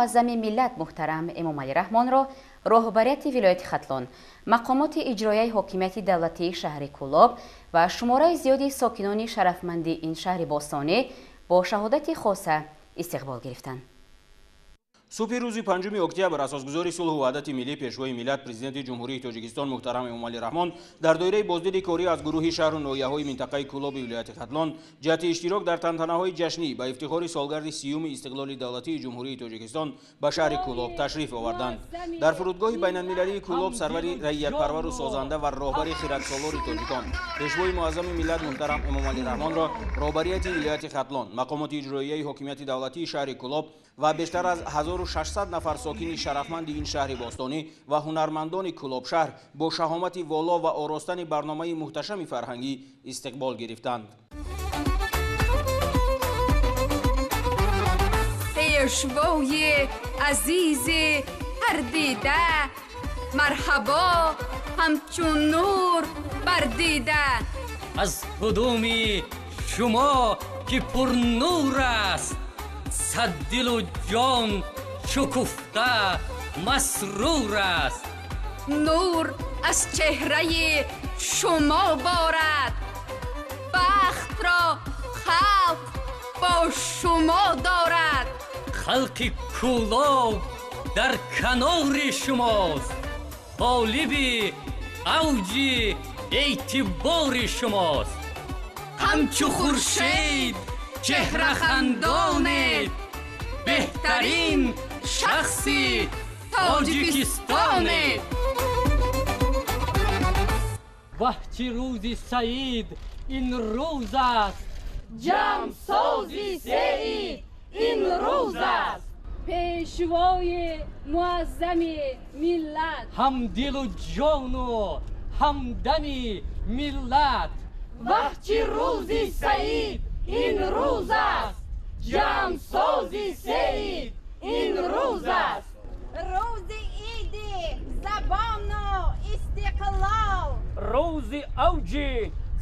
муаззами миллат муҳтарам Эмомалӣ Раҳмонро роҳбарияти вилояти Хатлон, мақомоти иҷроияи ҳокимияти давлатии шаҳри Кӯлоб ва шумораи зиёди сокинони шарафманди ин шаҳри бостонӣ бо шаҳодати хоса истиқбол гирифтанд. Субҳи рӯзи 5 октябр асосгузори сулҳу ваҳдати миллӣ, пешвои миллат, президенти Ҷумҳурии Тоҷикистон муҳтарам Эмомалӣ Раҳмон дар доираи боздиди корӣ аз гурӯҳи шаҳру ноҳияҳои минтақаи Кӯлоби вилояти Хатлон ҷиҳати иштирок дар тантанаҳои ҷашнӣ ба ифтихори солгарди 30-уми истиқлоли давлатии Ҷумҳурии Тоҷикистон ба шаҳри Кӯлоб ташриф оварданд. Дар фурудгоҳи байналмилалии Кӯлоб сарвари раиятпарвару созанда ва роҳбари хиратсолори тоҷикон, пешвои муаззами миллат муҳтарам Эмомалӣ Раҳмонро роҳбарияти вилояти Хатлон, мақомоти иҷроияи ҳокимияти давлатии шаҳри Кӯлоб ва бештар аз 1600 нафар сокини шарафманди ин шаҳри бостонӣ ва ҳунармандони Кӯлобшаҳр бо шаҳомати воло ва оростани барномаи муҳташами фарҳангӣ истиқбол гирифтанд. Пешвои азизи ҳар дида, марҳабо ҳамчун нур бар дида. Аз қудуми шумо ки пурнур аст, сад дилу ҷон шукуфта масрур аст. Нур аз чеҳраи шумо борад, бахтро халқ бо шумо дорад. Халқи Кӯлоб дар канори шумост, ғолиби авҷи эътибори шумост. Ҳамчу хуршед чеҳрахандонед, беҳтарин шахси Тоҷикистонед. Ваҳ, чӣ рӯзи саид ин рӯз аст, ҷамъсози сеид ин рӯз аст. Пешвои муаззами миллат, ҳамдилу ҷону ҳамдами миллат. Ваҳ, чӣ рӯзи саид ин рӯз аст, ҷамъсози сеид ин рӯз аст. Рӯзи иди забону истиқлол, рӯзи авҷи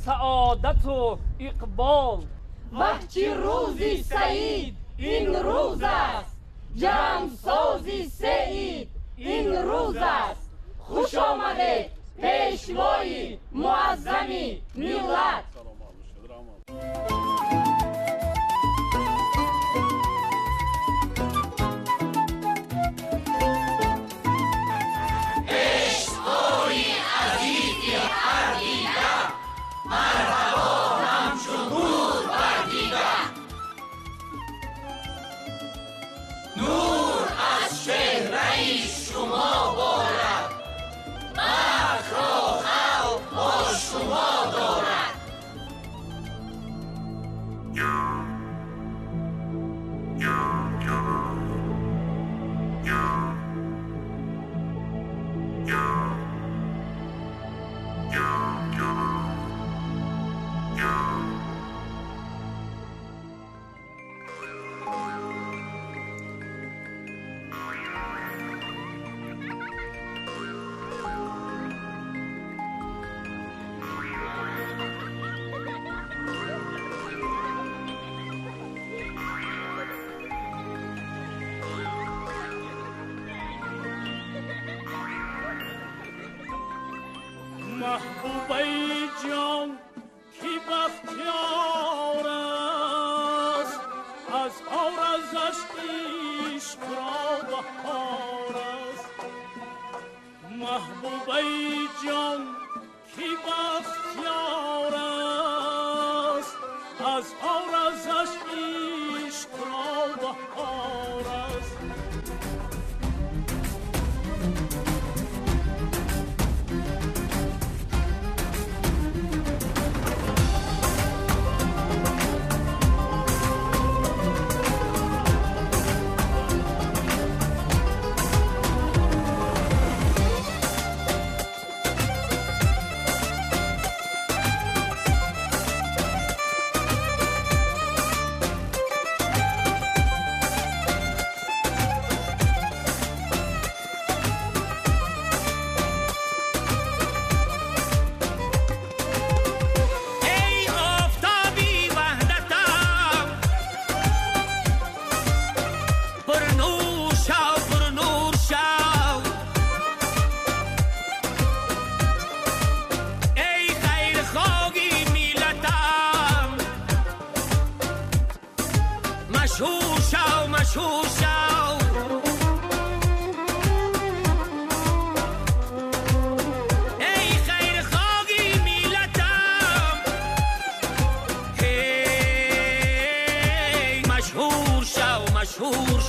саодату иқбол. Ваҳ, чӣ рӯзи саид ин рӯз аст, ҷамъсози сеид ин рӯз аст. Хуш омадед, пешвои муаззами миллат.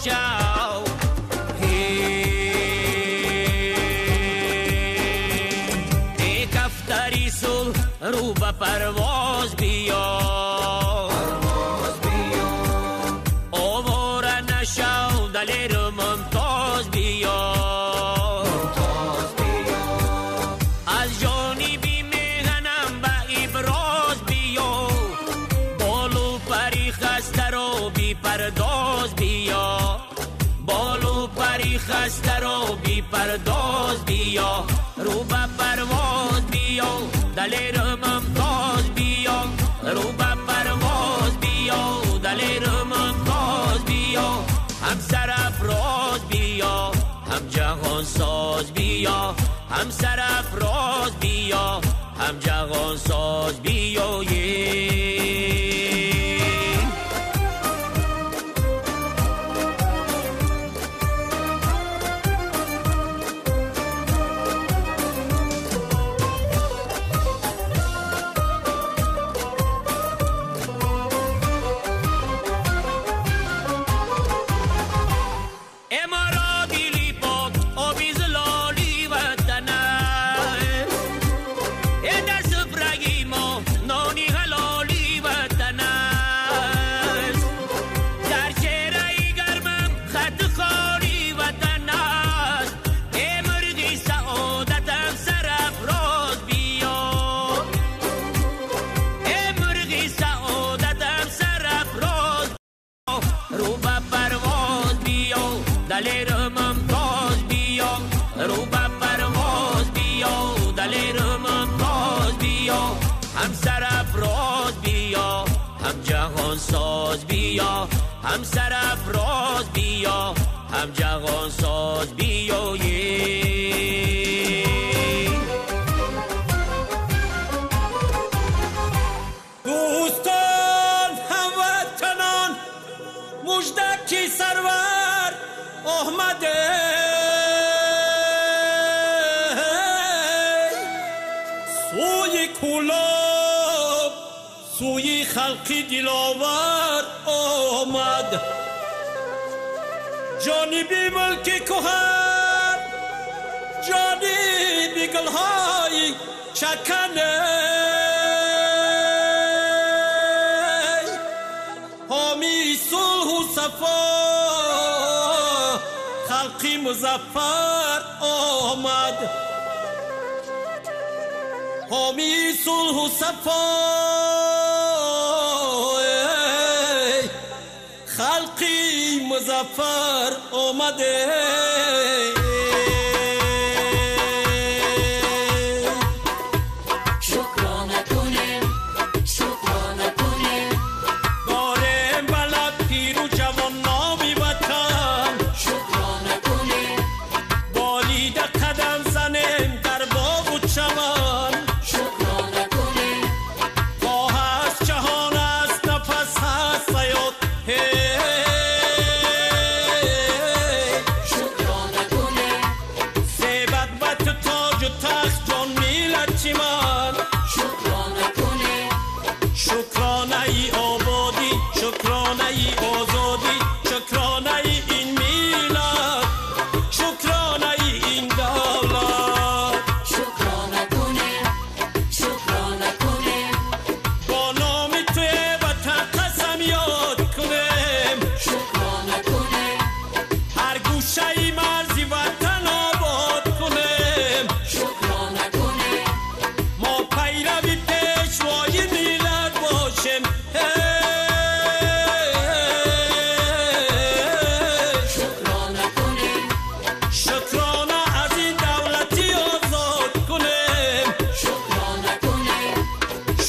шав. Эй кафтари сулҳ, рӯ ба парвоз биё, овора нашав, далеру мумтоз биё. Аз ҷониби меҳанам ба иброз биё, болу пари хастаро бипардоз биё, болу пари хастаро бипардоз биё, рӯ ба парвоз биё, далеру мумтоз биё, рӯ ба парвоз биё, далеру мумтоз биё, ҳам сарафроз биё, ҳам ҷаҳонсоз биё, ҳам сарафроз биё, ҳам ҷаҳонсоз биё. ساز بیا، هم سرافراز بیا، هم جهان ساز بیا. دوستان هموطنان، مژده کی سرور آمده، سوی کولاب سوی خلقی دلاور آمد، جانبی ملک کهن، جانبی گلهای چکنه، حامی صلح و صفا، خلقی مظفر آمد، حامی صلح و صفا، خلقی مظفر آمده. شکرانه کنیم، شکرانه کنیم، داریم بلد پیر و جوان نامی وطن، شکرانه کنیم، بالیده قدم زنیم در باغ و چمن، شکرانه کنیم، تا هست جهان است نفس هست حیات، شکرانه کنیم، زیبت و تو تاج و تخت جان میلت من، شکرانه کنیم، شکرانه ای آبادی، شکرانه ای آزادی، شکرانه ای این میلت، شکرانه ای این دولت، شکرانه کنیم، شکرانه کنیم، با نام توی وطن قسم یاد کنیم، شکرانه کنیم، هر گوشه ای مرزی وطن آباد کنیم، شکرانه کنیم، ما پیروی پیشوای ملت باشیم، شکرانه کنیم، شکرانه از این دولتی آزاد کنیم، شکرانه کنیم،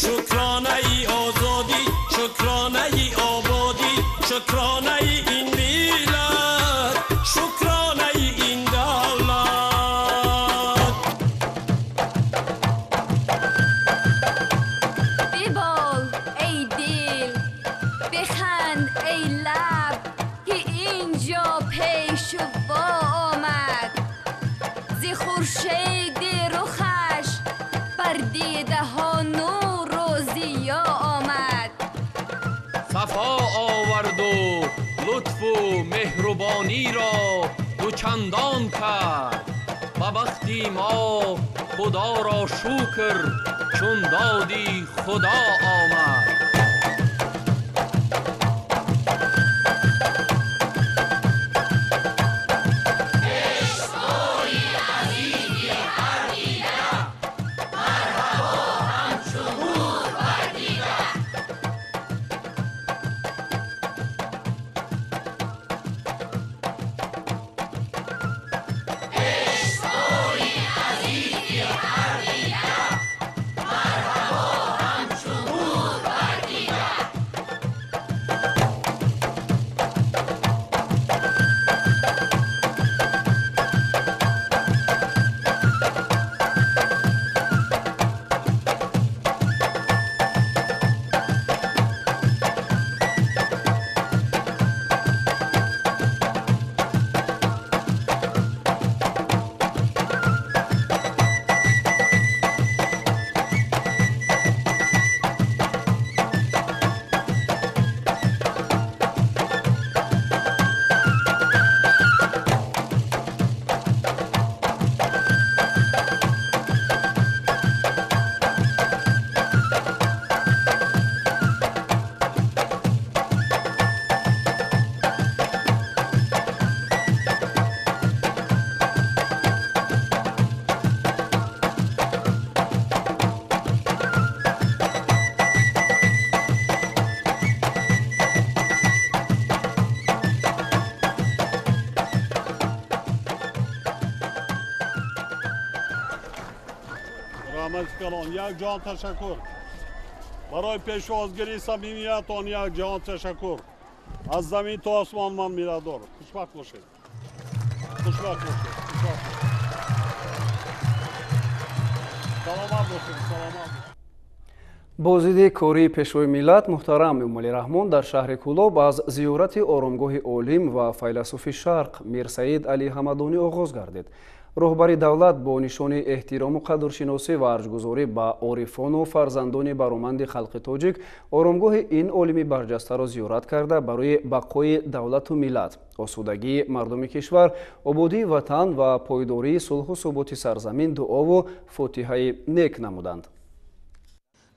شکرانه ای آزادی، شکرانه ای آبادی، شکرانه ای این ملت، شکرانه ای این دولت. ببال ای دل، بخند ای لب، که اینجا پیشوا آمد، ز خورشید رخش بر دیده ها نور و ضیا آمد. صفا آورد و لطف و مهربانی، Ҷавонӣ ро дучандон кард. Ба бахти мо Худо ро шукр, чун доди Худо омад. Як ҷон ташаккур барои пешвозгирии самимиятон, як ҷон ташаккур. Аз замин то осмон ман миннатдор. Хушбахт бошед, хушбахт бошед, хушбахт бошед, саломат бошед, саломат. Боздиди кории Пешвои миллат муҳтарам Эмомалӣ Раҳмон дар шаҳри Кӯлоб аз зиёрати оромгоҳи олим ва файласуфи Шарқ Мирсаид Алӣ Ҳамадонӣ оғоз гардид. Роҳбари давлат бо нишони эҳтирому қадршиносӣ ва арҷгузорӣ ба орифону фарзандони бароманди халқи тоҷик оромгоҳи ин олими барҷастаро зиёрат карда, барои бақои давлату миллат, осудагии мардуми кишвар, ободии ватан ва пойдории сулҳу суботи сарзамин дуову фотиҳаи нек намуданд.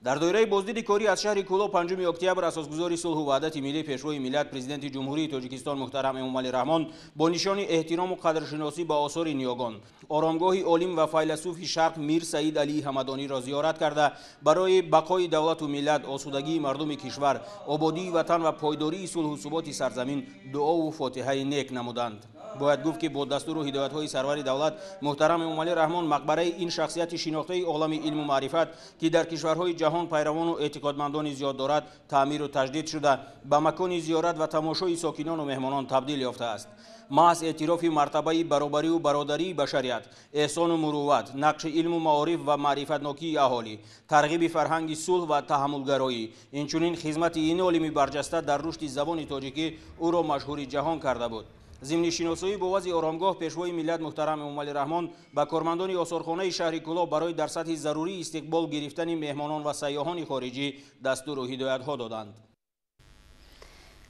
Дар доираи боздиди корӣ аз шаҳри Кӯлоб 5 октябр асосгузори сулҳу ваҳдати миллӣ, Пешвои миллат, Президенти Ҷумҳурии Тоҷикистон муҳтарам Эмомалӣ Раҳмон бо нишони эҳтирому қадршиносӣ ба осори ниёгон оромгоҳи олим ва файласуфи Шарқ Мир Саид Алии Ҳамадониро зиёрат карда, барои бақои давлату миллат, осудагии мардуми кишвар, ободии ватан ва пойдории сулҳу суботи сарзамин дуову фотиҳаи нек намуданд. Бояд гуфт, ки бо дастуру ҳидоятҳои сарвари давлат муҳтарам Эмомалӣ Раҳмон мақбараи ин шахсияти шинохтаи олами илму маърифат, ки дар кишварҳои ҷаҳон пайравону эътиқодмандони зиёд дорад, таъмиру таҷдид шуда, ба макони зиёрат ва тамошои сокинону меҳмонон табдил ёфтааст. Маҳз эътирофи мартабаи баробариву бародарии башарият, эҳсону мурувват, нақши илму маориф ва маърифатнокии аҳолӣ, тарғиби фарҳанги сулҳ ва таҳаммулгароӣ, инчунин хизмати ин олими барҷаста дар рушди забони тоҷикӣ ӯро машҳури ҷаҳон карда буд. Зимни шиносоӣ бо вазъи оромгоҳ Пешвои миллат муҳтарам Эмомалӣ Раҳмон ба кормандони осорхонаи шаҳри Кӯлоб барои дар сатҳи зарурии истиқбол гирифтани меҳмонон ва сайёҳони хориҷӣ дастуру ҳидоятҳо доданд.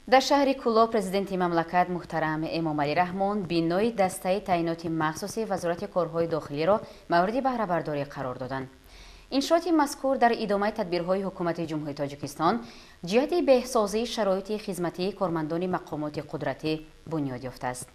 Дар шаҳри Кӯлоб президенти мамлакат муҳтарам Эмомалӣ Раҳмон бинои дастаи таъиноти махсуси Вазорати корҳои дохилиро мавриди баҳрабардорӣ қарор доданд. Иншооти мазкур дар идомаи тадбирҳои ҳукумати Ҷумҳурии Тоҷикистон ҷиҳати беҳсозии шароити хизматии кормандони мақомоти қудратӣ бунёд ёфтааст.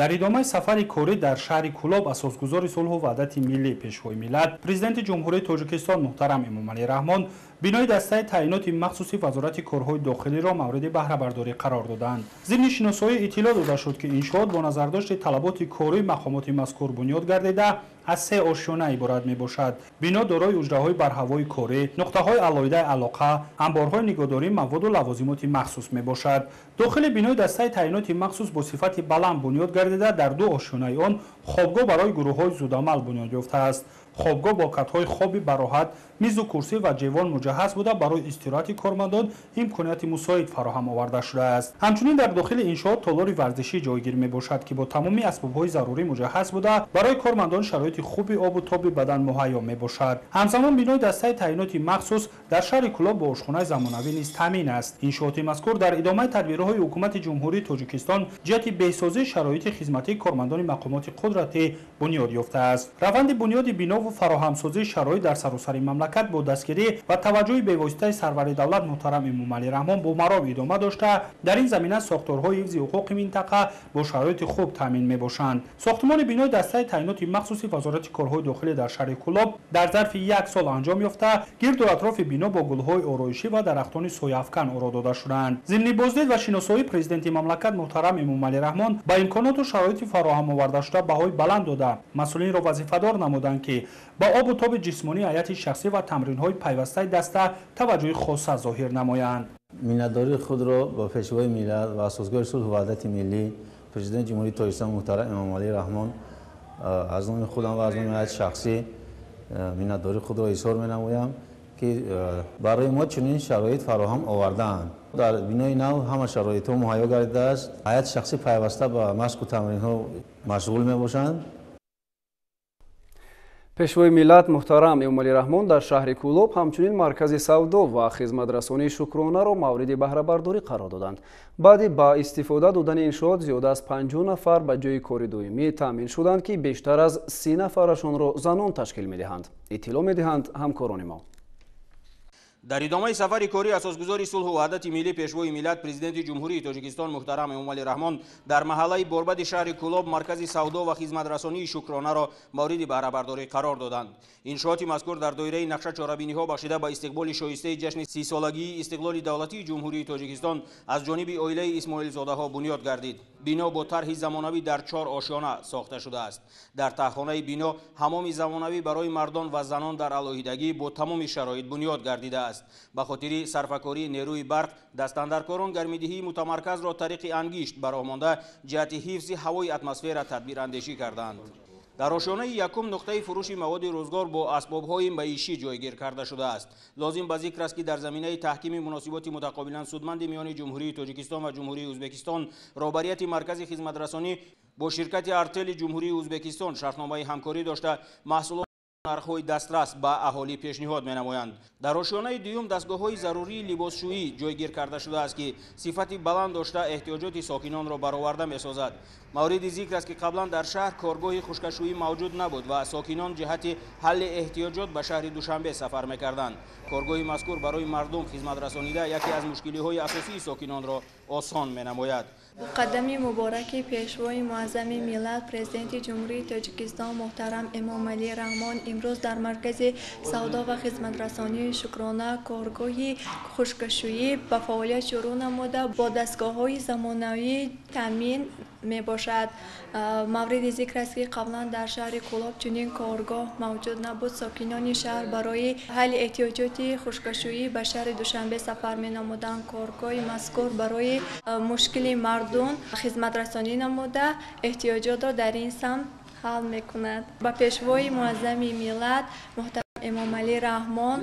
Дар идомаи сафари корӣ дар шаҳри Кӯлоб асосгузори сулҳу ваҳдати миллӣ, Пешвои миллат, Президенти Ҷумҳурии Тоҷикистон муҳтарам Эмомалӣ Раҳмон бинои дастаи таъиноти махсуси Вазорати корҳои дохилиро мавриди баҳрабардорӣ қарор доданд. Зимни шиносоӣ иттилоъ дода шуд, ки иншоот бо назардошти талаботи кории мақомоти мазкур бунёд гардида, аз се ошёна иборат мебошад. Бино дорои ҳуҷраҳои барҳавои корӣ, нуқтаҳои алоҳидаи алоқа, анборҳои нигоҳдории маводу лавозимоти махсус мебошад. Дохили бинои дастаи таъиноти махсус бо сифати баланд бунёд гардида, дар ду ошёнаи он хобгоҳ барои гурӯҳҳои зудамал бунёд ёфтааст. Хобгоҳ бо катҳои хоби бароҳат, мизу курсӣ ва ҷевон муҷаҳҳаз буда, барои истироҳати кормандон имконияти мусоид фароҳам оварда шудааст. Ҳамчунин дар дохили иншоот толори варзишӣ ҷойгир мебошад, ки бо тамоми асбобҳои зарурӣ муҷаҳҳаз буда, барои кормандон шароити хуби обу тоби бадан муҳайё мебошад. Ҳамзамон бинои дастаи таъиноти махсус дар шаҳри Кӯлоб бо ошхонаи замонавӣ низ таъмин аст. Иншооти мазкур дар идомаи тадбирҳои ҳукумати Ҷумҳурии Тоҷикистон ҷиҳати беҳсозии шароити хизматии кормандони мақомоти қудратӣ бунёд ёфтааст. Раванди бунёди бинову фароҳамсозии шароит дар саросари мамлакат бо дастгирӣ ва таваҷҷӯҳи бевоситаи сарвари давлат муҳтарам Эмомалӣ Раҳмон бо маром идома дошта, дар ин замина сохторҳои ҳифзи ҳуқуқи минтақа бо шароити хуб таъмин мебошанд. Сохтмони бинои дастаи таъиноти махсуси Вазорати корҳои дохилӣ дар шаҳри Кӯлоб дар зарфи як сол анҷом ёфта, гирду атрофи бино бо гулҳои ороишӣ ва дарахтони сояафкан оро дода шудаанд. Зимни боздид ва шиносоии президенти мамлакат муҳтарам Эмомалӣ Раҳмон ба имконоту шароити фароҳам овардашуда баҳои баланд дода, масъулинро вазифадор намуданд, ки ба обу тоби ҷисмонии ҳайати шахсӣ ва тамринҳои пайвастаи даста таваҷҷӯҳи хоса зоҳир намоянд. Миннатдории худро ба Пешвои миллат ва асосгузори сулҳу ваҳдати миллӣ, Президенти Ҷумҳурии Тоҷикистон муҳтарам Эмомалӣ Раҳмон аз номи худам ва аз номи ҳайати шахсӣ миннатдории худро изҳор менамоям, ки барои мо чунин шароит фароҳам овардаанд. Дар бинои нав ҳама шароитҳо муҳайё гардидааст. Ҳайати шахсӣ пайваста ба машқу тамринҳо машғул мебошанд. Пешвои миллат муҳтарам Эмомалӣ Раҳмон дар шаҳри Кӯлоб ҳамчунин маркази савдо ва хизматрасонии Шукронаро мавриди баҳрабардорӣ қарор доданд. Баъди ба истифода додани иншоот зиёда аз 50 нафар ба ҷойи кори доимӣ таъмин шуданд, ки бештар аз 30 нафарашонро занон ташкил медиҳанд. Иттилоъ медиҳанд ҳамкорони мо. Дар идомаи сафари корӣ асосгузори сулҳу ваҳдати миллӣ, Пешвои миллат, Президенти Ҷумҳурии Тоҷикистон муҳтарам Эмомалӣ Раҳмон дар маҳаллаи Борбади шаҳри Кӯлоб маркази савдо ва хизматрасонии Шукронаро мавриди баҳрабардорӣ қарор доданд. Иншооти мазкур дар доираи нақша чорабиниҳо бахшида ба истиқболи шоистаи ҷашни 30-солагии истиқлоли давлатии Ҷумҳурии Тоҷикистон аз ҷониби оилаи Исмоилзодаҳо бунёд гардид. Бино бо тарҳи замонавӣ дар 4 ошёна сохта шудааст. Дар таҳхонаи бино ҳамоми замонавӣ барои мардон ва занон дар алоҳидагӣ бо тамоми шароит бунёд гардидааст. Ба хотири сарфакории нерӯи барқ дастандаркорон гармидиҳии мутамарказро тариқи ангишт ба роҳ монда ҷиҳати ҳифзи ҳавои атмосфера тадбирандешӣ карданд. Дар ошёнаи якум нуқтаи фурӯши маводи рӯзгор бо асбобҳои маишӣ ҷойгир карда шудааст. Лозим ба зикр аст, ки дар заминаи таҳкими муносиботи мутақобилан судманди миёни Ҷумҳурии Тоҷикистон ва Ҷумҳурии Ӯзбекистон роҳбарияти маркази хизматрасонӣ бо ширкати Артели Ҷумҳурии Ӯзбекистон шартномаи ҳамкорӣ дошта, маҳсулот нархҳои дастрас ба аҳолӣ пешниҳод менамоянд. Дар ошёнаи дуюм дастгоҳҳои зарурии либосшӯӣ ҷойгир карда шудааст, ки сифати баланд дошта эҳтиёҷоти сокинонро бароварда месозад. Мавриди зикр аст, ки қаблан дар шаҳр коргоҳи хушкашӯӣ мавҷуд набуд ва сокинон ҷиҳати ҳалли эҳтиёҷот ба шаҳри Душанбе сафар мекарданд. Коргоҳи мазкур барои мардум хизмат расонида яке аз мушкилиҳои асосии сокинонро осон менамояд. Қадами мубораки Пешвои муаззами миллат, Президенти Ҷумҳурии Тоҷикистон муҳтарам Эмомалӣ Раҳмон имрӯз дар маркази савдо ва хизматрасонии Шукрона коргоҳи хушкашӯӣ ба фаъолият шурӯъ намуда, бо дастгоҳҳои замонавӣ таъмин мебошад. Мавриди зикр аст, ки қаблан дар шаҳри Кӯлоб чунин коргоҳ мавҷуд набуд. Сокинони шаҳр барои ҳалли эҳтиёҷоти хушкашӯӣ ба шаҳри Душанбе сафар менамуданд. Коргоҳи мазкур барои мушкили мардум хизматрасонӣ намуда, эҳтиёҷотро дар ин самт ҳал мекунад. Ба Пешвои муаззами миллат муҳтарам Эмомалӣ Раҳмон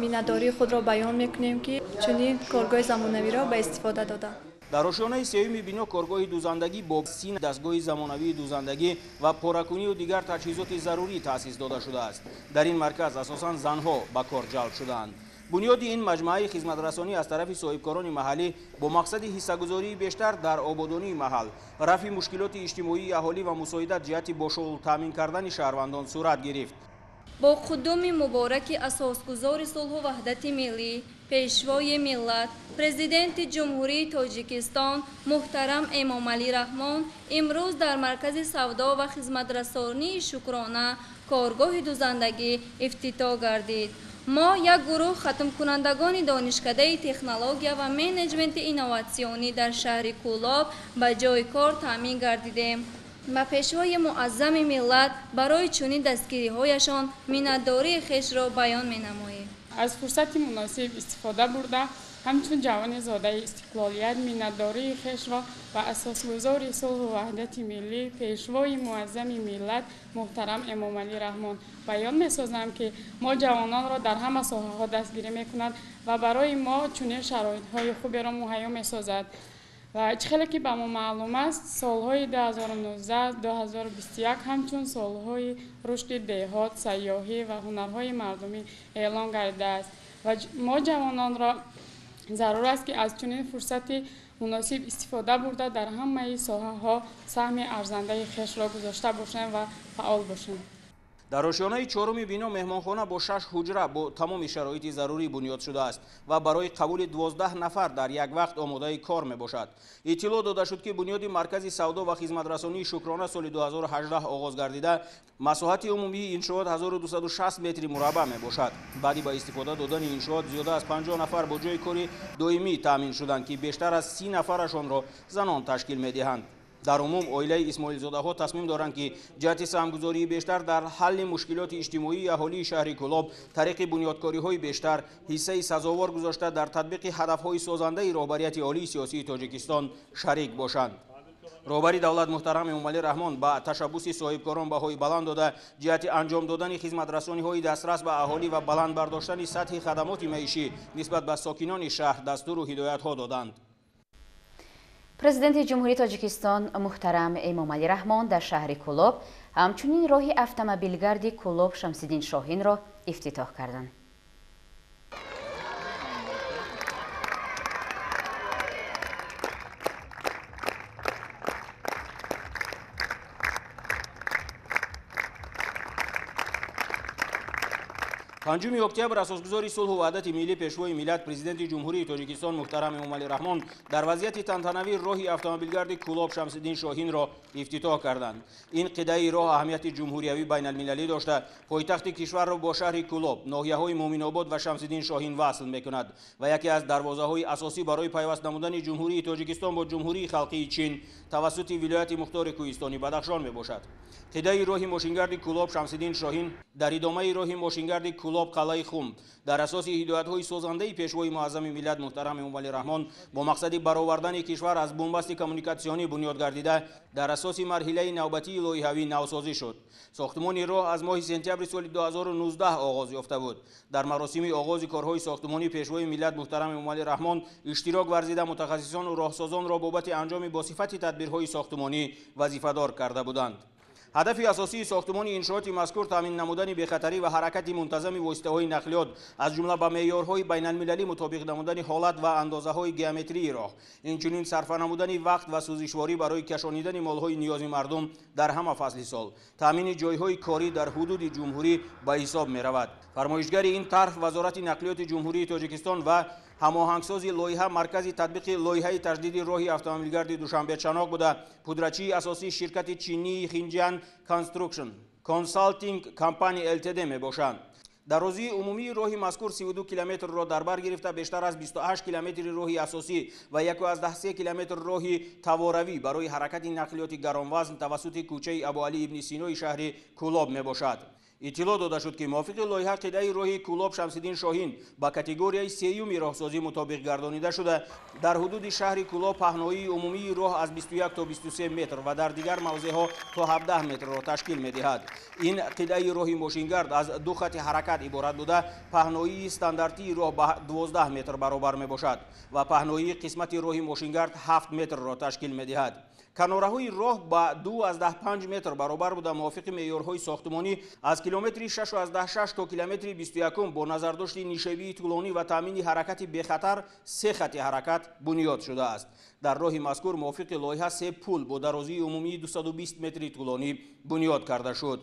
миннатдории худро баён мекунем, ки чунин коргоҳи замонавиро ба истифода доданд. Дар ошёнаи сеюми бино коргоҳи дузандагӣ бо 30 дастгоҳи замонавии дузандагӣ ва поракунию дигар таҷҳизоти зарурӣ таъсис дода шудааст. Дар ин марказ асосан занҳо ба кор ҷалб шудаанд. Бунёди ин маҷмӯаи хизматрасонӣ аз тарафи соҳибкорони маҳаллӣ бо мақсади ҳиссагузории бештар дар ободонии маҳал, рафъи мушкилоти иҷтимоии аҳолӣ ва мусоидат ҷиҳати бо шуғл таъмин кардани шаҳрвандон сурат гирифт. Бо қудуми мубораки асосгузори сулҳу ваҳдати миллӣ, Пешвои миллат, Президенти Ҷумҳурии Тоҷикистон муҳтарам Эмомалӣ Раҳмон имрӯз дар маркази савдо ва хизматрасонии Шукрона коргоҳи дузандагӣ ифтитоҳ гардид. Мо як гурӯҳ хатмкунандагони донишкадаи технология ва менеҷменти инноватсионӣ дар шаҳри Кӯлоб ба ҷойи кор таъмин гардидем. Ба Пешвои муаззами миллат барои чунин дастгириҳояшон миннатдории хешро баён менамоем. Аз фурсати муносиб истифода бурда, Ҳамчун ҷавони зодаи истиқлолият миннатдории хешро ба асосгузори сулҳу ваҳдати миллӣ, пешвои муаззами миллат муҳтарам Эмомалӣ Раҳмон баён месозам, ки мо ҷавононро дар ҳама соҳаҳо дастгирӣ мекунад ва барои мо чунин шароитҳои хуберо муҳайё месозад. Ва чӣ хеле ки ба мо маълум аст, солҳои 2019-2021 ҳамчун солҳои рушди деҳот, сайёҳӣ ва ҳунарҳои мардумӣ эълон гардидааст ва мо ҷавононро зарур аст, ки аз чунин фурсати муносиб истифода бурда дар ҳамаи соҳаҳо саҳми арзандаи хешро гузошта бошем ва фаъол бошем. Дар ошёнаи чоруми бино меҳмонхона бо 6 ҳуҷра бо тамоми шароити зарурӣ бунёд шудааст ва барои қабули 12 нафар дар як вақт омодаи кор мебошад. Иттилоъ дода шуд, ки бунёди маркази савдо ва хизматрасонии Шукрона соли 2018 оғоз гардида, масоҳати умумии иншоот 1260 метри мураббаъ мебошад. Баъди ба истифода додани иншоот зиёда аз 50 нафар бо ҷои кори доимӣ таъмин шуданд, ки бештар аз 30 нафарашонро занон ташкил медиҳанд. Дар умум оилаи Исмоилзодаҳо тасмим доранд, ки ҷиҳати саҳмгузории бештар дар ҳалли мушкилоти иҷтимоии аҳолии шаҳри Кӯлоб тариқи бунёдкориҳои бештар ҳиссаи сазовор гузошта дар татбиқи ҳадафҳои созандаи роҳбарияти олии сиёсии Тоҷикистон шарик бошанд. Роҳбари давлат муҳтарам Эмомалӣ Раҳмон ба ташаббуси соҳибкорон баҳои баланд дода, ҷиҳати анҷом додани хизматрасониҳои дастрас ба аҳолӣ ва баланд бардоштани сатҳи хадамоти маишӣ нисбат ба сокинони шаҳр дастуру ҳидоятҳо доданд. Президенти Ҷумҳурии Тоҷикистон муҳтарам Эмомалӣ Раҳмон дар шаҳри Кӯлоб ҳамчунин роҳи автомобилгарди Кӯлоб Шамсиддин Шоҳинро ифтитоҳ карданд. Панҷуми октябр асосгузори сулҳу ваҳдати миллӣ, пешвои миллат, президенти Ҷумҳурии Тоҷикистон муҳтарам Эмомалӣ Раҳмон дар вазъияти тантанавӣ роҳи автомобилгарди Кӯлоб Шамсиддин Шоҳинро ифтитоҳ карданд. Ин қидаи роҳ аҳамияти ҷумҳуриявӣ байналмилалӣ дошта, пойтахти кишварро бо шаҳри Кӯлоб, ноҳияҳои Муъминобод ва Шамсиддин Шоҳин васл мекунад ва яке аз дарвозаҳои асосӣ барои пайваст намудани Ҷумҳурии Тоҷикистон бо Ҷумҳурии Халқии Чин тавассути вилояти мухтори кӯҳистони Бадахшон мебошад. Қидаи роҳи мошингарди Кӯлоб Шамсиддин Шоҳин дар идомаи роҳи мошингарди Кӯлоб қалъаи Хум дар асоси ҳидоятҳои созандаи пешвои муаззами миллат муҳтарам Эмомалӣ Раҳмон бо мақсади баровардани кишвар аз бунбасти коммуникатсионӣ бунёд гардида, дар асоси марҳилаи навбатии лоиҳавӣ навсозӣ шуд. Сохтмони роҳ аз моҳи сентябри соли 2019 оғоз ёфта буд. Дар маросими оғози корҳои сохтмонӣ пешвои миллат муҳтарам Эмомалӣ Раҳмон иштирок варзида, мутахассисону роҳсозонро бобати анҷоми босифати тадбирҳои сохтмонӣ вазифадор карда буданд. Ҳадафи асосии сохтмони иншооти мазкур таъмин намудани бехатарӣ ва ҳаракати мунтазами воситаҳои нақлиёт, аз ҷумла ба меъёрҳои байналмилалӣ мутобиқ намудани ҳолат ва андозаҳои геометрии роҳ, инчунин сарфа намудани вақт ва сӯзишворӣ барои кашонидани молҳои ниёзи мардум дар ҳама фасли сол, таъмини ҷойҳои корӣ дар ҳудуди ҷумҳурӣ ба ҳисоб меравад. Фармоишгари ин тарҳ Вазорати нақлиёти Ҷумҳурии Тоҷикистон ва ҳамоҳангсози лоиҳа маркази татбиқи лоиҳаи таҷдиди роҳи автомобилгарди Душанбе-Чаноқ буда, пудрачии асосии ширкати чинии Хинҷан Construction Consulting Company Ltd мебошанд. Дарозии умумии роҳи мазкур 32 километрро дар бар гирифта, бештар аз 28 километри роҳи асосӣ ва 1,3 километр роҳи таворавӣ барои ҳаракати нақлиёти гаронвазн тавассути кӯчаи Абуалӣ ибни Синои шаҳри Кӯлоб мебошад. Иттилоъ дода шуд, ки мувофиқи лоиҳа қидаи роҳи Кӯлоб Шамсиддин Шоҳин ба категорияи сеюми роҳсозӣ мутобиқ гардонида шуда, дар ҳудуди шаҳри Кӯлоб паҳноии умумии роҳ аз 21 то 23 метр ва дар дигар мавзеъҳо то 17 метрро ташкил медиҳад. Ин қидаи роҳи мошингард аз ду хати ҳаракат иборат буда, паҳноии стандартии роҳ ба 12 метр баробар мебошад ва паҳноии қисмати роҳи мошингард 7 метрро ташкил медиҳад. Канораҳои роҳ ба 2,5 метр баробар буда, мувофиқи меъёрҳои сохтмонӣ аз километри 6,6 то километри 21 бо назардошти нишебии тӯлонӣ ва таъмини ҳаракати бехатар се хати ҳаракат бунёд шудааст. Дар роҳи мазкур мувофиқи лоиҳа се пул бо дарозии умумии 220 метри тӯлонӣ бунёд карда шуд.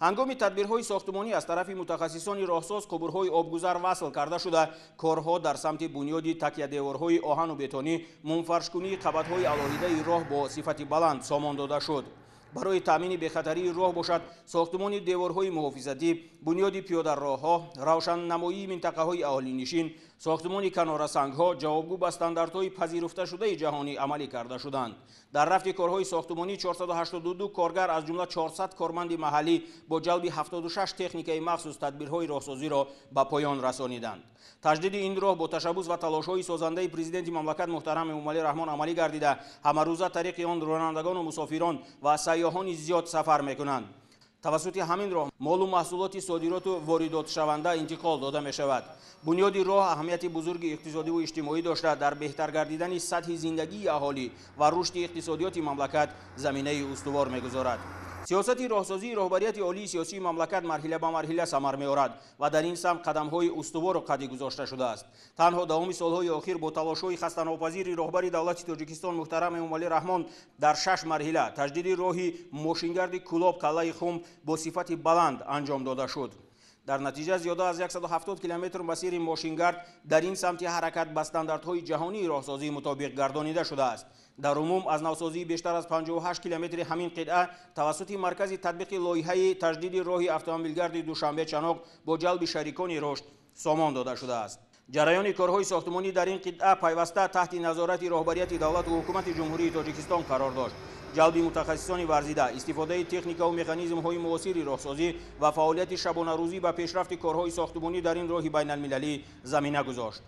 Ҳангоми тадбирҳои сохтмонӣ аз тарафи мутахассисони роҳсоз қубурҳои обгузар васл карда шуда, корҳо дар самти бунёди такядеворҳои оҳану бетонӣ, мунфаршкунии қабатҳои алоҳидаи роҳ бо сифати баланд сомон дода шуд. Барои таъмини бехатарии роҳ бошад, сохтмони деворҳои муҳофизатӣ, бунёди пиёдароҳҳо, равшаннамоии минтақаҳои аҳолинишин, Сохтмони канорасангҳо ҷавобгӯ ба стандартҳои пазируфташудаи ҷаҳонӣ амалӣ карда шуданд. Дар рафти корҳои сохтмонӣ 482 коргар, аз ҷумла 400 корманди маҳаллӣ бо ҷалби 76 техникаи махсус тадбирҳои роҳсозиро ба поён расониданд. Таҷдиди ин роҳ бо ташаббус ва талошҳои созандаи президенти мамлакат муҳтарам Эмомалӣ Раҳмон амалӣ гардида, ҳамарӯза тариқи он ронандагону мусофирон ва сайёҳони зиёд сафар мекунанд. Тавассути ҳамин роҳ молу маҳсулоти содироту воридотшаванда интиқол дода мешавад. Бунёди роҳ аҳамияти бузурги иқтисодиву иҷтимоӣ дошта, дар беҳтар гардидани сатҳи зиндагии аҳолӣ ва рушди иқтисодиёти мамлакат заминаи устувор мегузорад. Сиёсати роҳсозии роҳбарияти олии сиёсии мамлакат марҳила ба марҳила самар меорад ва дар ин самт қадамҳои устувору қадӣ гузошта шудааст. Танҳо давоми солҳои охир бо талошҳои хастанопазири роҳбари давлати Тоҷикистон муҳтарам Эмомалӣ Раҳмон дар 6 марҳила таҷдиди роҳи мошингарди Кӯлоб Қалъаи Хум бо сифати баланд анҷом дода шуд. Дар натиҷа зиёда аз 170 километр масири мошингард дар ин самти ҳаракат ба стандартҳои ҷаҳонии роҳсозӣ мутобиқ гардонида шудааст. Дар умум аз навсозии бештар аз 58 километри ҳамин қитъа тавассути маркази татбиқи лоиҳаи таҷдиди роҳи автомобилгарди Душанбе-Чаноқ бо ҷалби шарикони рушд сомон дода шудааст. Ҷараёни корҳои сохтмонӣ дар ин қитъа пайваста таҳти назорати роҳбарияти давлату ҳукумати Ҷумҳурии Тоҷикистон қарор дошт. Ҷалби мутахассисони варзида, истифодаи техникаву механизмҳои муосири роҳсозӣ ва фаъолияти шабонарӯзӣ ба пешрафти корҳои сохтмонӣ дар ин роҳи байналмилалӣ замина гузошт.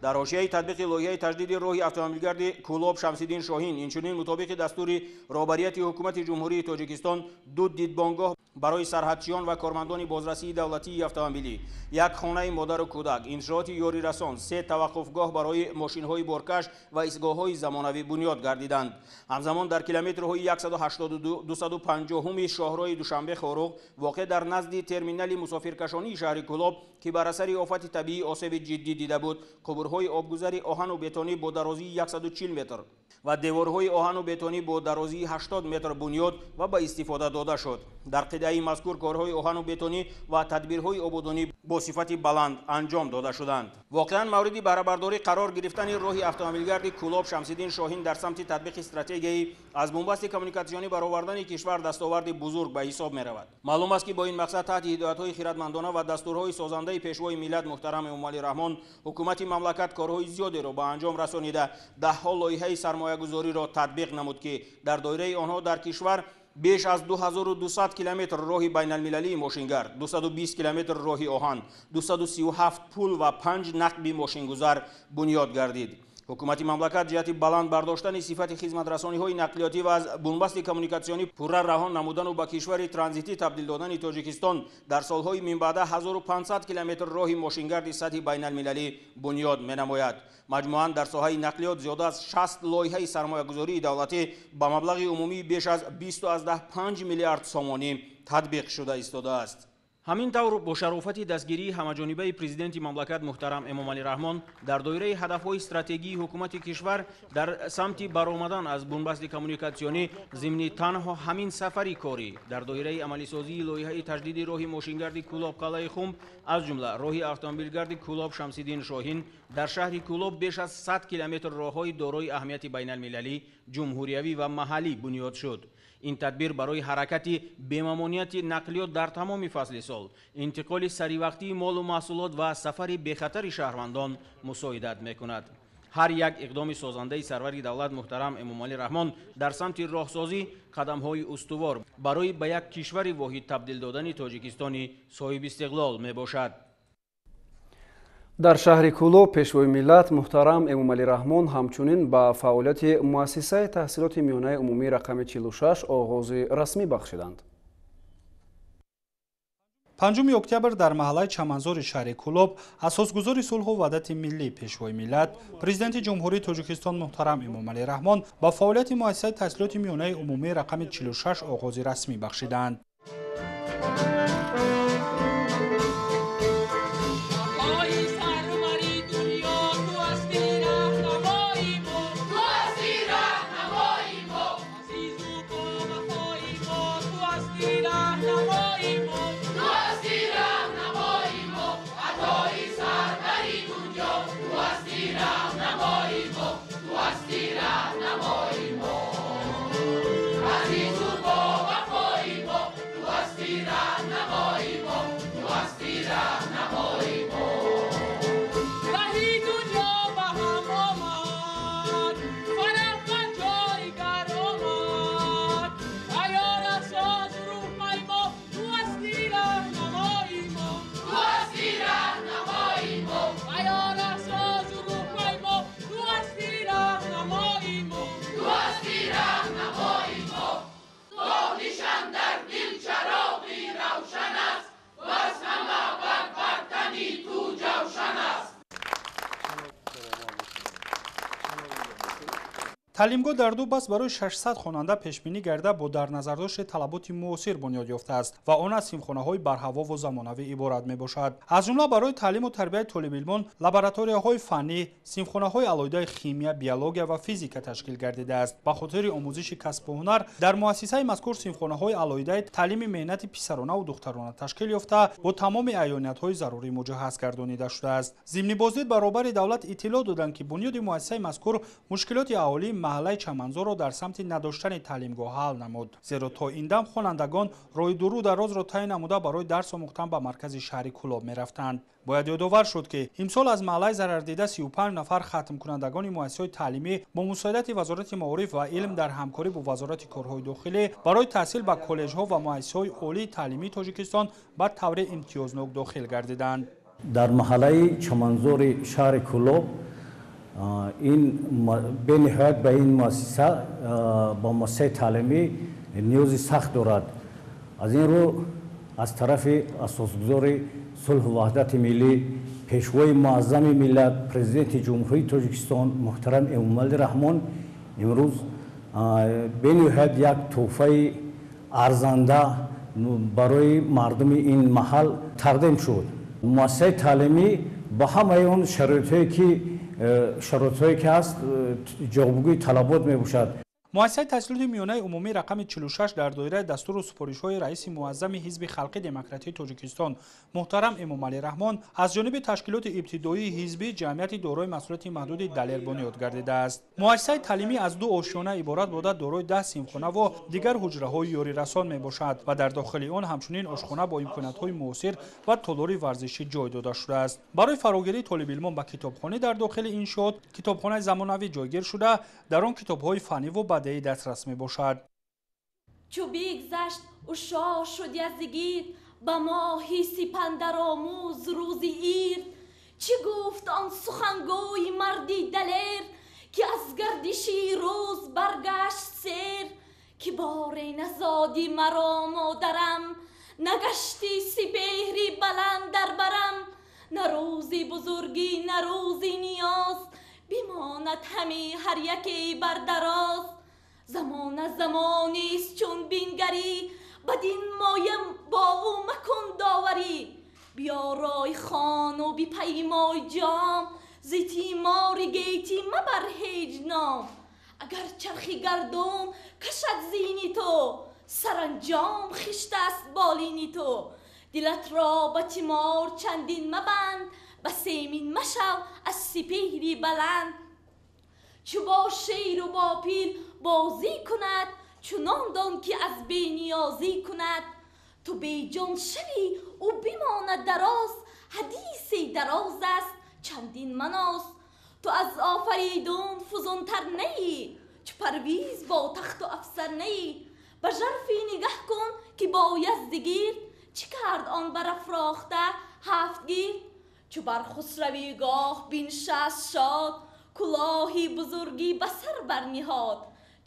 Дар ҳошияи татбиқи лоиҳаи таҷдиди роҳи автомобилгарди Кӯлоб Шамсиддин Шоҳин, инчунин мутобиқи дастури роҳбарияти ҳукумати Ҷумҳурии Тоҷикистон 2 дидбонгоҳ барои сарҳадчиён ва кормандони бозрасии давлатии автомобилӣ, як хонаи модару кӯдак, иншооти ёрирасон, 3 таваққуфгоҳ барои мошинҳои боркаш ва истгоҳҳои замонавӣ бунёд гардиданд. Ҳамзамон дар километрҳои 182 250 шоҳроҳи Душанбе-Хоруғ воқеъ дар назди терминали мусофиркашонии шаҳри Кӯлоб, ки бар асари офати табиӣ осеби ҷиддӣ дида буд, қубурҳои обгузари оҳану бетонӣ бо дарозии 140 метр ва деворҳои оҳану бетонӣ бо дарозии 80 метр бунёд ва ба истифода дода шуд. Дар қитъаи мазкур корҳои оҳану бетонӣ ва тадбирҳои ободонӣ бо сифати баланд анҷом дода шуданд. Воқеан мавриди баҳрабардорӣ қарор гирифтани роҳи автомобилгарди Кӯлоб Шамсиддин Шоҳин дар самти татбиқи стратегияи аз бунбасти коммуникатсионӣ баровардани кишвар дастоварди бузург ба ҳисоб меравад. Маълум аст, ки бо ин мақсад таҳти ҳидоятҳои хиратмандона ва дастурҳои созандаи пешвои миллат муҳтарам Эмомалӣ Раҳмон ҳукумати мамлакат корҳои зиёдеро ба анҷом расонида, даҳҳо лоиҳаи сармоягузориро татбиқ намуд, ки дар доираи онҳо дар кишвар беш аз 2200 километр роҳи байналмилалии мошингард, 220 километр роҳи оҳан, 237 пул ва 5 нақби мошингузар бунёд гардид. Ҳукумати мамлакат ҷиҳати баланд бардоштани сифати хизматрасониҳои нақлиётӣ ва аз бунбасти коммуникатсионӣ пурра раҳон намудану ба кишвари транзитӣ табдил додани Тоҷикистон дар солҳои минбаъда 1500 километр роҳи мошингарди сатҳи байналмилалӣ бунёд менамояд. Маҷмӯан дар соҳаи нақлиёт зиёда аз 60 лоиҳаи сармоягузории давлатӣ ба маблағи умумии беш аз 20,5 миллиард сомонӣ татбиқ шуда истодааст. Ҳамин тавр бо шарофати дастгирии ҳамаҷонибаи президенти мамлакат муҳтарам Эмомалӣ Раҳмон дар доираи ҳадафҳои стратегии ҳукумати кишвар дар самти баромадан аз бунбасти коммуникатсионӣ зимни танҳо ҳамин сафари корӣ дар доираи амалисозии лоиҳаи таҷдиди роҳи мошингарди Кӯлоб Қалъаи Хум, аз ҷумла роҳи автомобилгарди Кӯлоб Шамсиддин Шоҳин дар шаҳри Кӯлоб беш аз 100 километр роҳҳои дорои аҳамияти байналмилалӣ, ҷумҳуриявӣ ва маҳаллӣ бунёд шуд. Ин тадбир барои ҳаракати бемамониати нақлиёт дар тамоми фасли сол, интиқоли саривақтии молу маҳсулот ва сафари бехатари шаҳрвандон мусоидат мекунад. Ҳар як иқдоми созандаи сарвари давлат муҳтарам Эмомалӣ Раҳмон дар самти роҳсозӣ қадамҳои устувор барои ба як кишвари воҳид табдил додани Тоҷикистони соҳибистиқлол мебошад. Дар шаҳри Кӯлоб пешвои миллат муҳтарам Эмомалӣ Раҳмон ҳамчунин ба фаъолияти муассисаи таҳсилоти миёнаи умумии рақами 46 оғози расмӣ бахшиданд. 5 октябр дар маҳаллаи Чаманзори шаҳри Кӯлоб асосгузори сулҳу ваҳдати миллӣ, пешвои миллат, президенти Ҷумҳурии Тоҷикистон муҳтарам Эмомалӣ Раҳмон ба фаъолияти муассисаи таҳсилоти миёнаи умумии рақами 46 оғози расмӣ бахшиданд. Thank you. Таълимгоҳ дар ду баст барои 600 хонанда пешбинӣ гарда бо дар назардошти талаботи муосир бунёд ёфтааст ва он аз синфхонаҳои барҳавову замонавӣ иборат мебошад. Аз ҷумла барои таълиму тарбияи толибилмон лабораторияҳои фаннӣ, синфхонаҳои алоҳидаи химия, биология ва физика ташкил гардидааст. Ба хотири омӯзиши касбу ҳунар дар муассисаи мазкур синфхонаҳои алоҳидаи таълими меҳнати писаронаву духтарона ташкил ёфта, бо тамоми аёниятҳои зарурӣ муҷаҳҳаз гардонида шудааст. Зимни боздид ба роҳбари давлат иттилоъ доданд, ки бунёди муассисаи мазкур мушкилоти аҳолии маҳаллаи Чаманзорро дар самти надоштани таълимгоҳ ҳал намуд, зеро то ин дам хонандагон роҳи дуру дарозро тай намуда барои дарс омӯхтан ба маркази шаҳри Кӯлоб мерафтанд. Бояд ёдовар шуд, ки имсол аз маҳаллаи зарардида 35 нафар хатмкунандагони муассисаҳои таълимӣ бо мусоидати Вазорати маориф ва илм дар ҳамкорӣ бо Вазорати корҳои дохилӣ барои таҳсил ба коллеҷҳо ва муассисаҳои олии таълимии Тоҷикистон ба таври имтиёзнок дохил гардиданд. Дар маҳаллаи Чаманзори шаҳри Кӯлоб ин бениҳоят ба ин муассиса, ба муассисаи таълимӣ ниёзи сахт дорад. Аз ин рӯ аз тарафи асосгузори сулҳу ваҳдати миллӣ, пешвои муаззами миллат, президенти Ҷумҳурии Тоҷикистон муҳтарам Эмомалӣ Раҳмон имрӯз бениҳоят як тӯҳфаи арзанда барои мардуми ин маҳал тақдим шуд. Муассисаи таълимӣ ба ҳамаи он шароитҳое ки ҳаст ҷавобгӯи талабот мебошад. Муассисаи таҳсилоти миёнаи умумӣ рақами 46 дар доираи дастуру супоришҳои раиси муаззами Ҳизби халқи демократии Тоҷикистон муҳтарам Эмомалӣ Раҳмон аз ҷониби ташкилоти ибтидоии ҳизбӣ ҷамъияти дорои масъулияти маҳдуди Далер бунёд гардидааст. Муассисаи таълимӣ аз ду ошёна иборат буда, дорои 10 синфхона ва дигар ҳуҷраҳои ёрирасон мебошад ва дар дохили он ҳамчунин ошхона бо имкониятҳои муосир ва толори варзишӣ ҷой дода шудааст. Барои фарогирии толибилмон ба китобхонӣ дар дохили иншоот китобхонаи замонавӣ ҷойгир шуда, дар он китобҳои фаннӣ ва бадеӣ дастрас мебошад. Чу бигзашт ӯ шоҳ шуд Яздигирд, ба моҳи сипандаромӯз рӯзи ирд. Чӣ гуфт он сухангӯи марди далер, ки аз гардиши рӯз баргашт сер? Ки боре назодӣ маро модарам, нагашти сипеҳри баланд дар барам. На рӯзи бузургӣ, на рӯзи ниёз, бимонад ҳаме ҳар яке бар дароз. Замона замонист чун бингарӣ, бадин моям бо ӯ макун доварӣ. Биёрой хону бипаймой ҷом, зи тимори гетӣ мабар ҳеҷ ном. Агар чархи гардун кашад зини ту, саранҷом хиштаст болини ту. Дилатро ба тимор чандин мабанд, ба семин машав аз сипеҳри баланд. Чу бо шеру бо пил бозӣ кунад, чунон дон ки аз бениёзӣ кунад. Ту беҷон шавӣ, ӯ бимонад дароз, ҳадисе дароз аст чандин маноз. Ту аз офаридун фузунтар неӣ, чу парвиз бо тахту афсар неӣ. Ба жарфӣ нигаҳ кун ки бо Яздигирд, чӣ кард он барафрохта ҳафт гирд. Чу бар хусравӣ гоҳ биншаст шод, кулоҳи бузургӣ ба сар барниҳод.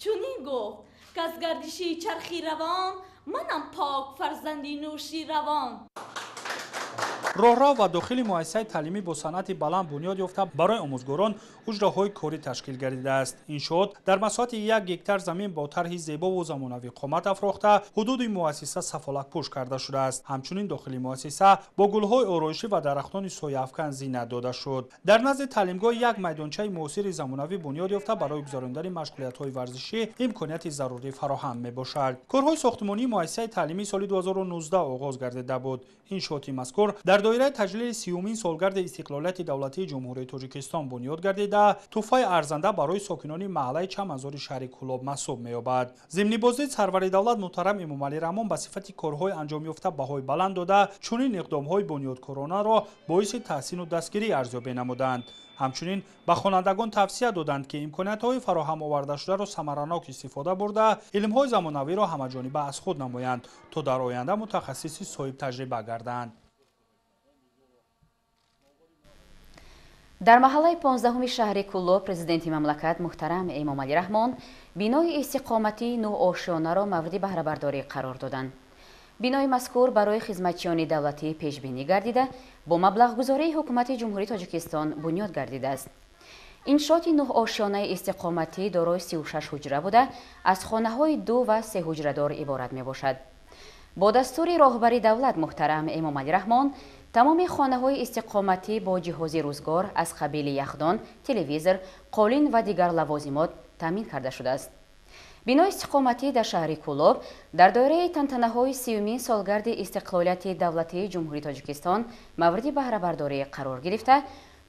Чунин гуфт ки аз гардиши чархи равон, манам пок фарзанди нӯши равон. Роҳрав ва дохили муассисаи таълимӣ бо санъати баланд бунёд ёфта барои омӯзгорон ҳуҷраҳои корӣ ташкил гардидааст. Иншоот дар масоҳати 1 гектар замин бо тарҳи зебову замонавӣ қомат афрохта, ҳудуди муассиса сафолакпӯш карда шудааст. Ҳамчунин дохили муассиса бо гулҳои ороишӣ ва дарахтони сояафкан зинат дода шуд. Дар назди таълимгоҳ як майдончаи муосири замонавӣ бунёд ёфта барои гузарондани машғулиятҳои варзишӣ имконияти зарурӣ фароҳам мебошад. Корҳои сохтмонии муассисаи таълимӣ соли 2019 оғоз гардида буд. Иншооти мазкур дар доираи таҷлили 30-умин солгарди истиқлолияти давлатии Ҷумҳурии Тоҷикистон бунёд гардида, тӯҳфаи арзанда барои сокинони маҳаллаи Чаманзори шаҳри Кӯлоб маҳсуб меёбад. Зимни боздид сарвари давлат муҳтарам Эмомалӣ Раҳмон ба сифати корҳои анҷомёфта баҳои баланд дода, чунин иқдомҳои бунёдкоронаро боиси таҳсину дастгирӣ арзёбӣ намуданд. Ҳамчунин ба хонандагон тавсия доданд, ки имкониятҳои фароҳам овардашударо самаранок истифода бурда, илмҳои замонавиро ҳамаҷониба аз худ намоянд, то дар оянда мутахассиси соҳибтаҷриба гарданд. Дар маҳаллаи 15-уми шаҳри Кӯлоб президенти мамлакат муҳтарам Эмомалӣ Раҳмон бинои истиқоматии нӯҳошёнаро мавриди баҳрабардорӣ қарор доданд. Бинои мазкур барои хизматчиёни давлатӣ пешбинӣ гардида, бо маблағгузории ҳукумати Ҷумҳурии Тоҷикистон бунёд гардидааст. Иншооти 9 ошёнаи истиқоматӣ дорои 36 ҳуҷра буда, аз хонаҳои 2 ва 3 ҳуҷрадор иборат мебошад. Бо дастури роҳбари давлат муҳтарам Эмомалӣ Раҳмон тамоми хонаҳои истиқоматӣ бо ҷиҳози рӯзгор аз қабили яхдон, телевизор, қолин ва дигар лавозимот таъмин карда шудааст. Бинои истиқоматӣ дар шаҳри Кӯлоб дар доираи тантанаҳои 30-умин солгарди истиқлолияти давлатии Ҷумҳурии Тоҷикистон мавриди баҳрабардорӣ қарор гирифта,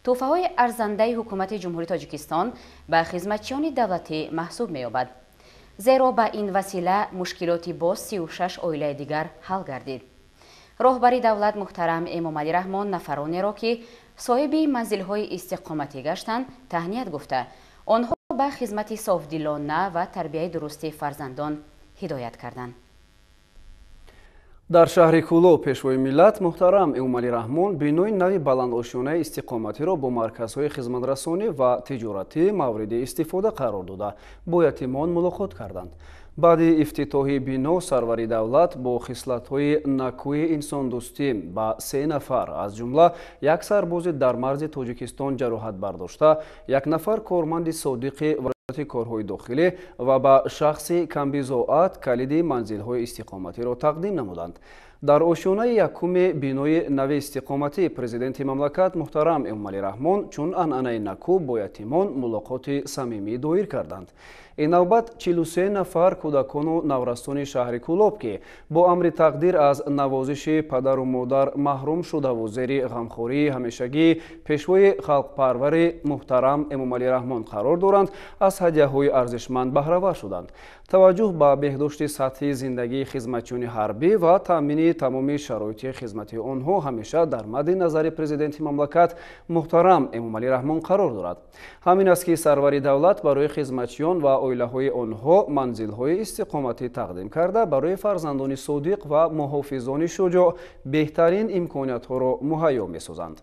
тӯҳфаҳои арзандаи ҳукумати Ҷумҳурии Тоҷикистон ба хизматчиёни давлатӣ маҳсуб меёбад. Зеро ба ин васила мушкилоти боз 36 оилаи дигар ҳал гардид. Роҳбари давлат муҳтарам Эмомалӣ Раҳмон нафаронеро, ки соҳиби манзилҳои истиқоматӣ гаштанд, таҳният гуфта, онҳо ба хизмати софдилона ва тарбияи дурусти фарзандон ҳидоят карданд. Дар шаҳри Кӯлоб пешвои миллат муҳтарам Эмомалӣ Раҳмон бинои нави баландошёнаи истиқоматиро бо марказҳои хизматрасонӣ ва тиҷоратӣ мавриди истифода қарор дода, бо ятимон мулоқот карданд. Баъди ифтитоҳи бино сарвари давлат бо хислатҳои накӯи инсондӯстӣ ба 3 нафар, аз ҷумла як сарбози дар марзи Тоҷикистон ҷароҳат бардошта, як нафар корманди содиқи вазорати корҳои дохилӣ ва ба шахси камбизоат калиди манзилҳои истиқоматиро тақдим намуданд. Дар ошёнаи якуми бинои нави истиқоматӣ президенти мамлакат муҳтарам Эмомалӣ Раҳмон чун анъанаи накӯ бо ятимон мулоқоти самимӣ доир карданд. Ин навбат 43 нафар кӯдакону наврасони шаҳри Кӯлоб, ки бо амри тақдир аз навозиши падару модар маҳрум шудаву зери ғамхории ҳамешагии пешвои халқпарвари муҳтарам Эмомалӣ Раҳмон қарор доранд, аз ҳадияҳои арзишманд баҳравар шуданд. Таваҷҷӯҳ ба беҳдошти сатҳи зиндагии хизматчиёни ҳарбӣ ва таъмини тамоми шароити хизмати онҳо ҳамеша дар мадди назари президенти мамлакат муҳтарам Эмомалӣ Раҳмон қарор дорад. Ҳамин аст, ки сарвари давлат барои хизматчиён ва оилаҳои онҳо манзилҳои истиқоматӣ тақдим карда, барои фарзандони содиқ ва муҳофизони шуҷоъ беҳтарин имкониятҳоро муҳайё месозанд.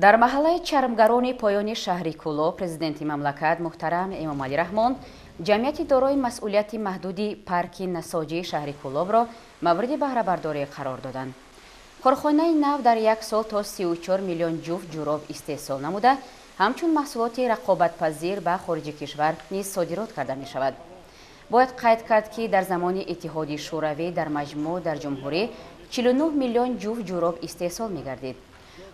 Дар маҳаллаи чармгарони поёни шаҳри Кӯлоб президенти мамлакат муҳтарам Эмомалӣ Раҳмон ҷамъияти дорои масъулияти маҳдуди парки насоҷии шаҳри Кӯлобро мавриди баҳрабардорӣ қарор доданд. Корхонаи нав дар як сол то 34 миллион ҷуфт ҷуроб истеҳсол намуда, ҳамчун маҳсулоти рақобатпазир ба хориҷи кишвар низ содирот карда мешавад. Бояд қайд кард, ки дар замони Иттиҳоди Шӯравӣ дар маҷмӯъ дар ҷумҳурӣ 49 миллион ҷуфт ҷуроб истеҳсол мегардид.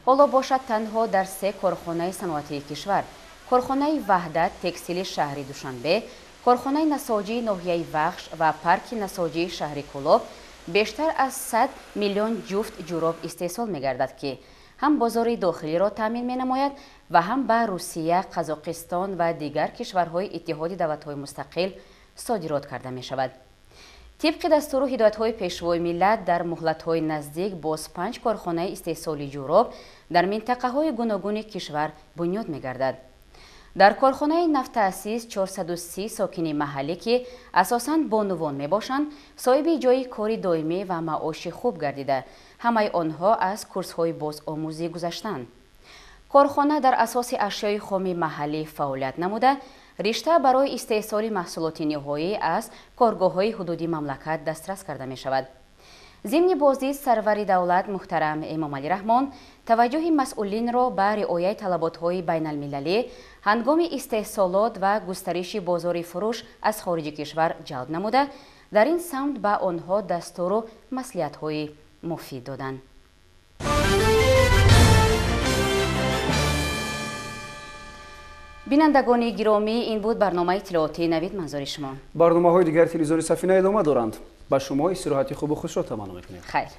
Ҳоло бошад танҳо дар 3 корхонаи саноатии кишвар: корхонаи Ваҳдат текстили шаҳри Душанбе, корхонаи насоҷии ноҳияи Вахш ва парки насоҷии шаҳри Кӯлоб бештар аз 100 миллион ҷуфт ҷуроб истеҳсол мегардад, ки ҳам бозори дохилиро таъмин менамояд ва ҳам ба Русия, Қазоқистон ва дигар кишварҳои Иттиҳоди давлатҳои мустақил содирот карда мешавад. Тибқи дастуру ҳидоятҳои пешвои миллат дар муҳлатҳои наздик боз 5 корхонаи истеҳсоли ҷуроб дар минтақаҳои гуногуни кишвар бунёд мегардад. Дар корхонаи нафтаасис 430 сокини маҳаллӣ, ки асосан бонувон мебошанд, соҳиби ҷойи кори доимӣ ва маоши хуб гардида, ҳамаи онҳо аз курсҳои бозомӯзӣ гузаштанд. Корхона дар асоси ашёи хоми маҳаллӣ фаъолият намуда, ришта барои истеҳсоли маҳсулоти ниҳоӣ аз коргоҳҳои ҳудуди мамлакат дастрас карда мешавад. Зимни боздид сарвари давлат муҳтарам Эмомалӣ Раҳмон таваҷҷӯҳи масъулинро ба риояи талаботҳои байналмилалӣ ҳангоми истеҳсолот ва густариши бозори фурӯш аз хориҷи кишвар ҷалб намуда, дар ин самт ба онҳо дастуру маслиҳатҳои муфид доданд. Бинандагони гиромӣ, ин буд барномаи иттилоотии Навид манзури шумо. Барномаҳои дигари телевизиони Сафина идома доранд. Ба шумо истироҳати хубу хушро таманно мекунем. Хайр.